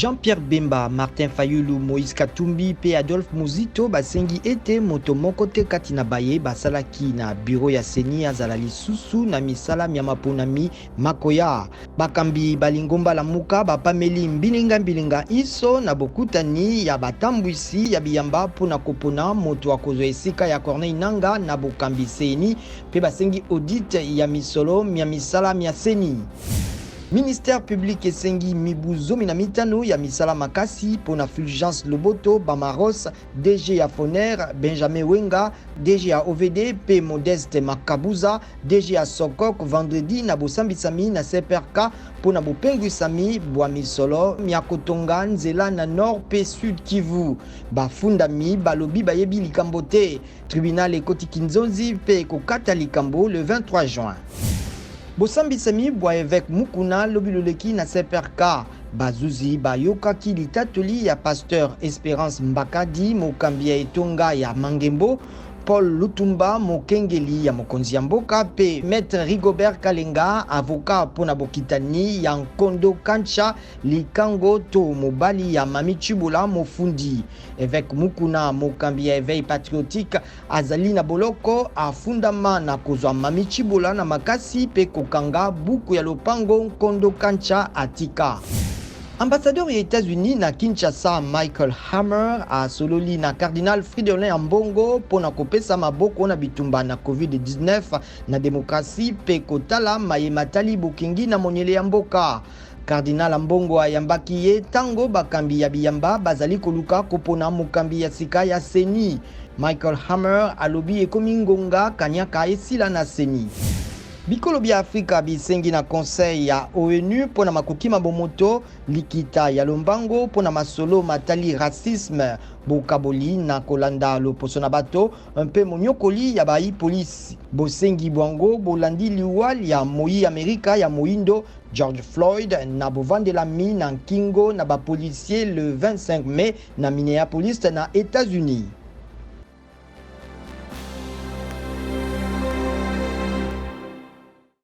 Jean-Pierre Bemba, Martin Fayulu, Moïse Katumbi mpe Adolphe Muzito basengi ete moto moko te kati na baye basalaki na bureau ya CENI azala lisusu na misala mya maponami makoya. Bakambi ba lingomba Lamuka bapameli mbilinga mbilinga inso na bokutani ya batambwisi ya biyamba mpo na kopona moto akozwa esika ya Corneille Nangaa na bokambi CENI mpe basengi audit ya misolo mya misala mya CENI. Ministère public esengi mibu 15 ya misala makasi mpo na Fulgence Loboto Bamaros, DG ya Foner, Benjamin Wenga, DG ya OVD mpe Modeste Makabuza, DG ya Sokok, vendredi na bosambisami na CPRK mpo na bopengwisami bwa misolo mya kotonga nzela na Nord mpe Sud Kivu. Bafundami balobi bayebi likambo te. Tribunal ekoti kinzonzi mpe ekokata likambo le 23 juin. Bosambisami bwa Eveque Mukuna lobi loleki na CPRK. Bazuzi bayokaki litatoli ya Pasteur Esperance Mbakadi, mokambi ya etonga ya Mangembo, Paul Lutumba, mokengeli ya mokonzi ya mboka, mpe Maître Rigobert Kalenga, avocat mpo na bokitani ya Nkondo Kancha Likango to mobali ya Mami Tshibola mofundi. Eveque Mukuna, mokambi ya Eveil Patriotique, azali na boloko, afundama na kozwa Mami Tshibola na makasi mpe kokanga buku ya lopango Nkondo Kancha atika. Ambassadeur ya Etats-Unis na Kinshasa Michael Hammer asololi na Cardinal Fridolin Ambongo mpo na kopesa maboko na bitumba na Covid-19 na demokrasi mpe kotala maye matali bokengi na monyele ya mboka. Cardinal Ambongo ayambaki ye tango bakambi ya biyamba bazali koluka kopona mokambi ya sika ya CENI. Michael Hammer alobi ekomi ngonga kaniaka esila na CENI. Bikolo bya Afrika bisengi na Conseil ya ONU mpo na makoki ma bomoto likita ya lombango mpo na masolo matali racisme, bokaboli na kolanda loposo na bato mpe monyokoli ya bayi polisi. Bosengi bwango bolandi liwa lya moyi Amerika ya moindo George Floyd na bovandelami na nkingo na ba policiers le 25 mai na Minneapolis na Etats-Unis.